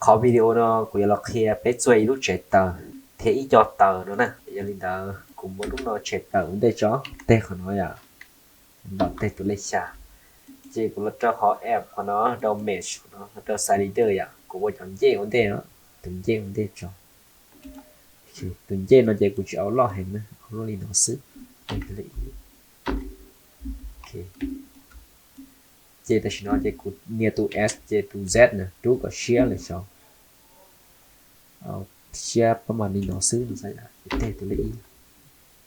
Qhov video no kuv yuav los qhia peb txuag ib lub tsev taws thiab ib co taws no na. Yog li ntawd kuv muab lub no tsev taws ua ntej tso, teg qhov no yom, ntaus teg tus lej xya. Ces kuv los rau qhov app qhov no, rau mesh qhov no, rau slider yom, kuv ua cov ncej ua ntej no, tus ncej ua ntej tso. Tus ncej no ces kuv tsis au loj heev na, au loj li no xwb. Ces tam sim no ces kuv nias tus S ces tus Z na rub kom siab lawm saud, siab pab mas li no xwb no xav yom, ces teg tus lej ib,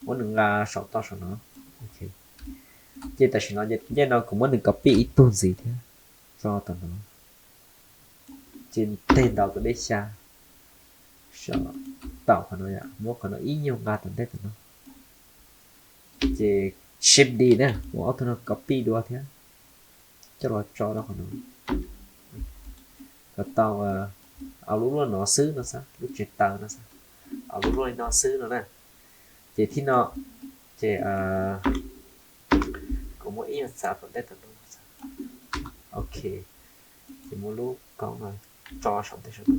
muab nws nqa saum toj saum no. Ces tam sim no ces tus ncej no kuv muab nws copy ib tug ntxiv thiab tso tom no, ces teg ntaus tus lej xya, tau qhov no, muab qhov no ib nyuag nqa tom ntej tom no, ces shift D na, muab ob tug no copy dua thiab coj los tso rau qhov no. Kom tau au lub luaj no xwb no xav, lub tsev taws no xav, au lub luaj li no xwb no na. Ces thib no ces kuv muab ib nyuag txav tom ntej tom no, ok, ces muab lub koob no tso saum ntej saum no.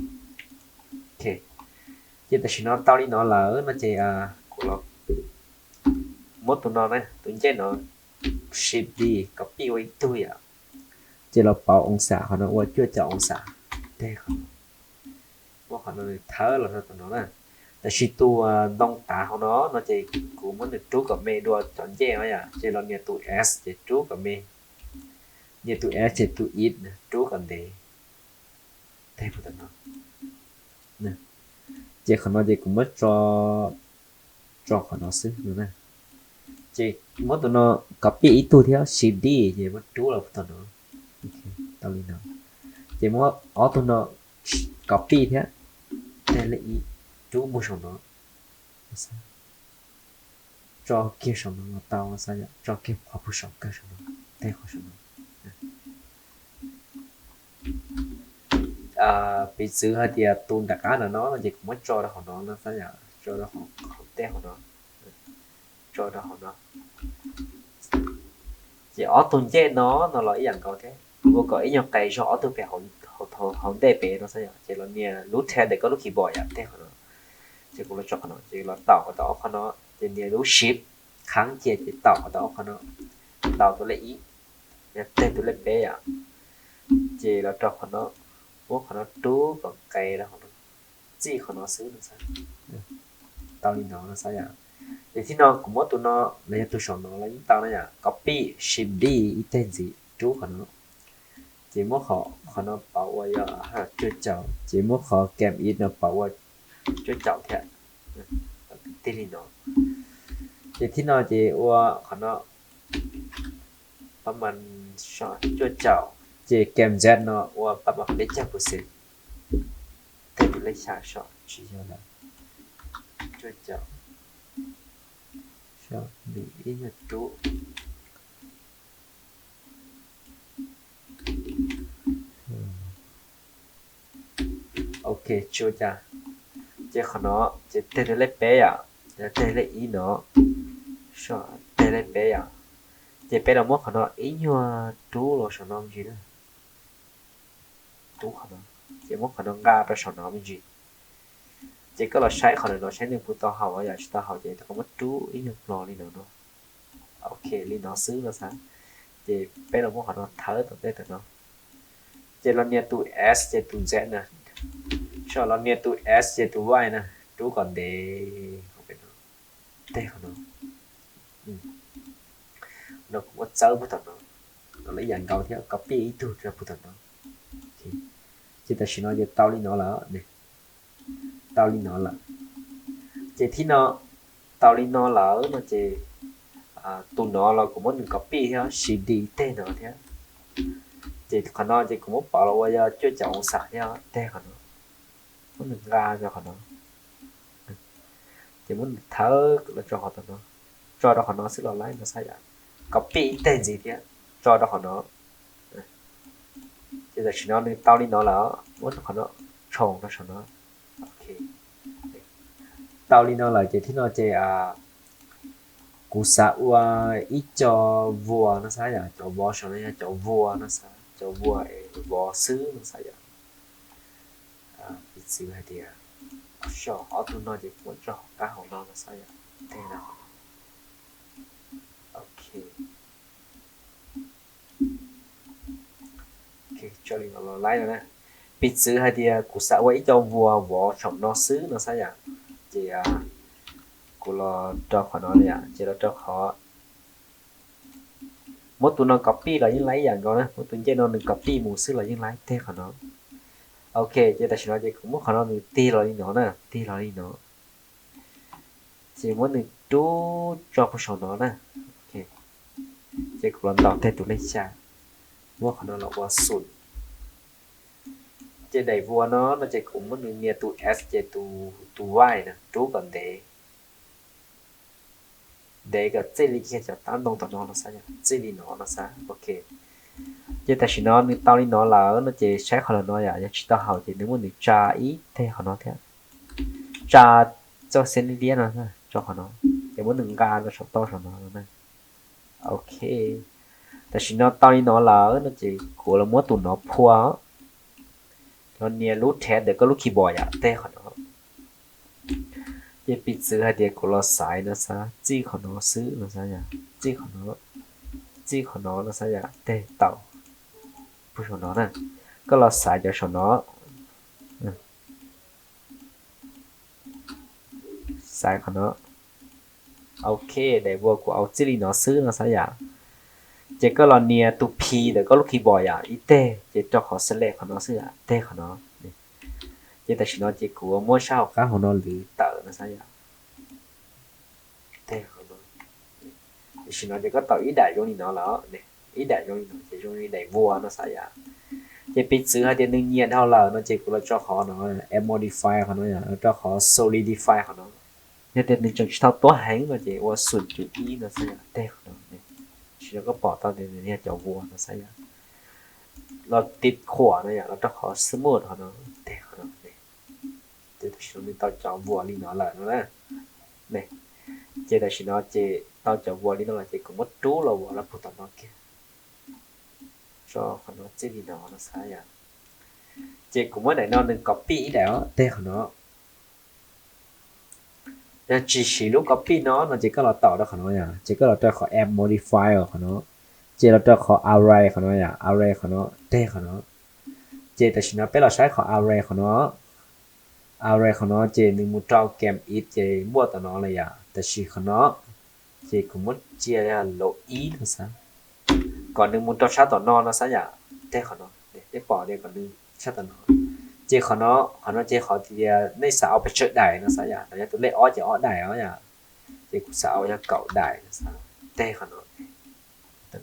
Ces tam sim no tau li no lawm no ces kuv los muab tus no, tus ncej no, shift D, copy ua ib tug yom, ces los pauv oo xam qhov no ua cuaj caum oo xam, teg qhov no, muab qhov no thawb los rau tom no na. Tab sis tus ntoo tav hauv no no ces kuv muab nws rub kom me dua cov ncej no yom, ces los nias tus S ces rub kom me, nias tus S ces tus X rub kom ntev, teg puag tom no. Ces qhov no ces kuv muab tso, tso qhov no xwb no na. Ces muab tus no copy ib tug thiab shift D ces muab rub los puag tom no, tau li no. Ces muab ob tug no copy thiab, teg lej ib, rub mus saum no, tso kiag saum no los tau, tso kiag qhov puag saum kawg saum no, teg qhov saum no. Piv txwv hais tias tus nram qab no no no ces kuv muab tso rau hauv no no, tso rau hauv tej hauv no, tso rau hauv no. Ces ob tug ncej no no los ib yam nkaus thiab, ua kom ib nyuag qe zog ob tug pem hauv ntej pem no xwb yom. Ces los nias lub tab ntawm koj lub keyboard yom, teg qhov no. Ces kuv los tso qhov no ces los taum kom tau ob qhov no, ces nias lub shift khab cia ces taum kom tau ob qhov no, taum tus lej ib, teg tus lej peb yom. Ces los rau qhov no, muab qhov no rub kom qe rau qhov no, txij qhov no xwb no xav, tau li no no xav yom. Ces thib no kuv muab tus no los yog tus saum no los yeej tau no yom, copy shift D ib teg ntxiv rub qhov no, ces muab qhov no pauv ua yog cuaj caum, ces muab qhov kem ib no pauv ua cuaj caum thiab, tig li no. Ces thib no ces ua qhov no pab mas cuaj caum, ces kem Z no ua pab mas peb caug percent, teg tus lej xya so tsis yog lawm, cuaj caum, so ib nyuag rub. Ok, tsis ua cas. Ces qhov no ces teg tus lej peb yom, teg lej ib no, so teg lej peb yom. Ces peb los muab qhov no ib nyuag rub los saum no me ntsis na, rub qhov no, ces muab qhov no nqa rau saum no me ntsis. Ces koj los saib qhov no saib nws puas tau haum, yog tsis tau haum ces koj muab rub ib nyuag plo li no no. Ok, li no xwb no xav. Ces peb los muab qhov no thawb tom ntej tom no. Ces los nias tus S ces tus Z na, so los nias tus S ces tus Y na, rub kom ntev, teg qhov no. No kuv muab txawb puag tom no, no los ib yam nkaus thiab, copy ib tug rau puag tom no. Ces tam sim no ces tau li no lawm, tau li no lawm. Ces thib no tau li no lawm no ces tus no los kuv muab nws copy thiab shift D teg no thiab. Ces qhov no ces kuv muab pauv los ua yog cuaj caum oo xam thiab, teg qhov no, muab nws nqa rau qhov no. Ces muab nws thawb los tso qhov no, tso rau qhov no xwb los laib no xav yom. Copy ib teg ntxiv thiab, tso rau qhov no. Ces tam sim no nws tau li no lawm, muab qhov no tshoom rau saum no. Tau li no lawm ces thib no ces kuv xav ua ib co vuas no xav yom, cov vov saum no yog cov vuas no xav, cov vuas es vov xwb no xav yom. Piv txwv hais tias, so, ob tug no ces kuv muab tso hauv qab hauv no no xav yom, teg no. Ok, tso li no los laib no na. Piv txwv hais tias kuv xav ua ib co vuas vov saum no xwb no xav yom, ces kuv los rau qhov no yom, ces los rau qhov muab tus no copy los yeej laib ib yam nkaus na, muab tus ncej no nws copy mus xwb los yeej laib, teg qhov no. Ok, ces tam sim no ces kuv muab qhov no nws tig los li no na, tig los li no. Ces muab nws rub tso puag saum no na. Ces kuv los ntaus teg tus lej xya, muab qhov no los ua xum. Ces daim vuas no no ces kuv muab nws nias tus S ces tus, tus Y na rub kom ntev, ntev kom txij li kiag cov tab ntoo tom no no xav yom, txij li no no xav. Ok, ces tam sim no nws tau li no lawm no ces saib qhov lawm no yom, yog tsis tau haum ces nws muab nws tsa ib teg qhov no thiab, tsa txoj xeeb liab liab no tso qhov no, ces muab nws nqa rau saum toj saum no no na. Ok, tam sim no tau li no lawm no ces kuv los muab tus no phua, los nias lub theb ntawm koj lub keyboard yom, teg qhov no. Ces piv txwv hais tias kuv los xaiv no xav, txij qhov no xwb no xav yom, txij qhov no, txij qhov no no xav yom, teg tau puag saum no na. Koj los xaiv cov saum no, xaiv qhov no. Ok, daim vuas kuv au txij li no xwb no xav yom. Ces koj los nias tus P ntawm koj lub keyboard yom, ib teg ces rau qhov select qhov no xwb yom, teg qhov no. Ces tam sim no ces kuv muab sab hauv qab hauv no lwv tawm no xav yom, teg qhov no. Tam sim no ces koj tau ib daim zoo li no lawm, ib daim zoo li no ces zoo li daim vuas no xav yom. Ces piv txwv hais tias nws nyias dhau lawm no ces kuv los tso qhov no, add modify qhov no yom, los rau qhov solidify qhov no. Yog tias nws tseem tsis tau tuab heev no ces ua xum cum ib no xav yom, teg qhov no. Tam sim no koj pom tau tias nws yog cov vuas no xav yom. Los tiv khuam no yom, los rau qhov smooth qhov no, teg qhov no. Ces tam sim no nws tau cov vuas li no lawm no na. Ces tam sim no ces tau cov vuas li no lawm ces kuv muab rub los vuas los puag tom no kiag, tso qhov no txij li no no xav yom. Ces kuv muab daim no nws copy ib daim os, teg qhov no. Yog tsis siv lub copy no no ces koj los taum rau qhov no yom, ces koj los rau qhov add modifier qhov no, ces los rau qhov array qhov no yom, array qhov no, teg qhov no. Ces tam sim no peb los saib qhov array qhov no. Array qhov no ces nws mus rau game ib ces npuaj tom no lawm yom, tam sim qhov no ces kuv muab cia lub ib no xav, kom nws mus rau sab tom no no xav yom, teg qhov no. Peb pom tias kom nws sab tom no. Ces qhov no, qhov no ces qhov tias nej xav au pes tsawg daim no xav yom, los yog tus lej ob ces ob daim os yom. Ces kuv xav au yog kaum daim no xav, teg qhov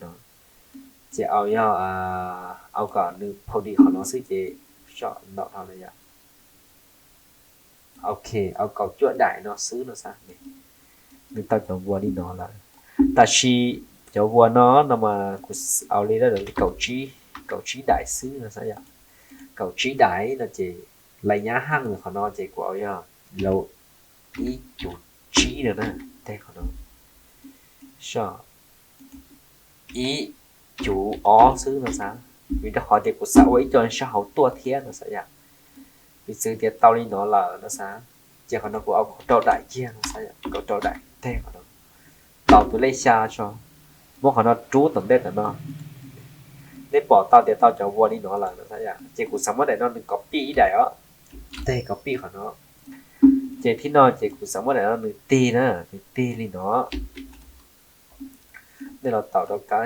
no. Ces au yog, au kom nws pau di qhov no xwb ces soj ntaum dhau lawm yom. Ok, au kaum cuaj daim no xwb no xav. Nws tau cov vuas li no lawm. Tab sis cov vuas no no mas kuv au li kaum tsib, kaum tsib daim xwb no xav yom. Kaum tsib daim no ces lais nyab haj qhov no ces kuv au yog lub ib cuv tsib no na, teg qhov no. Soj ib cuv ob xwb no xav, vim rau qhov tias kuv xav ua ib co sab hauv tuaj thiab no xav yom. Piv txwv tias tau li no lawm no xav, ces qhov no kuv au kaum rau daim kiag no xav yom, kaum rau daim teg qhov no. Taus tus lej xya tso, muab qhov no rub tom ntej tom no. Nej pom tau tias tau cov vuas li no lawm no xav yom, ces kuv xav muab daim no nws copy ib daim os, teg copy qhov no. Ces thib no ces kuv xav muab daim no nws tig na, nws tig li no. Nej los taus rau kab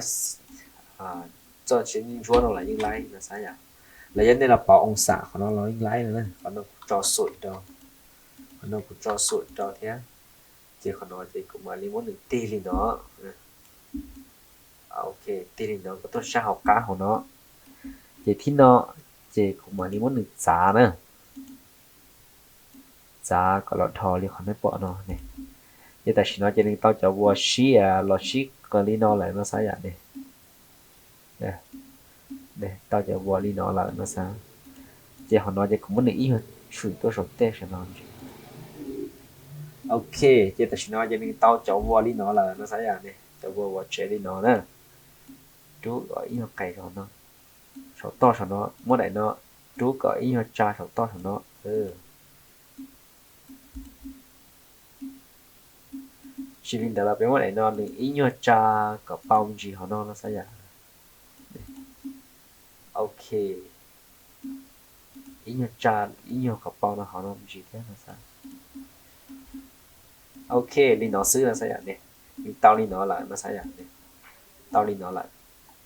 txoj siv ntsuab no los yeej laib no xav yom. Los yog nej los pauv oo xam qhov no los yeej laib no, qhov no kuv tso xum rau, qhov no kuv tso xum rau thiab. Ces qhov no ces kuv mam li muab nws tig li no. Ok, tig li no koj tuaj sab hauv qab hauv no. Ces thib no ces kuv mam li muab nws txav na, txav kom los dhos li qhov nej pom no ne. Ces tam sim no ces nws tau cov vuas sib los sib qw li no lawm no xav yom ne. Tau cov vuas li no lawm no xav. Ces qhov no ces kuv muab nws ib nyuag tshwm tuaj saum tej saum no. Ok, ces tam sim no ces nws tau cov vuas li no lawm no xav yom ne, cov vuas vuas tsev li no na. Rub ib nyuag qes rau no, saum toj saum no, muab daim no Rub kom ib nyuag tsa saum toj saum no. Tsis li ntawd los peb muab daim no nws ib nyuag tsa kom paus ntsis hauv no no xav yom. Ok, ib nyuag tsa ib nyuag kom paus no hauv no ntsis thiab no xav. Ok, li no xwb no xav yom ne. Nws tau li no lawm no xav yom ne. Tau li no lawm.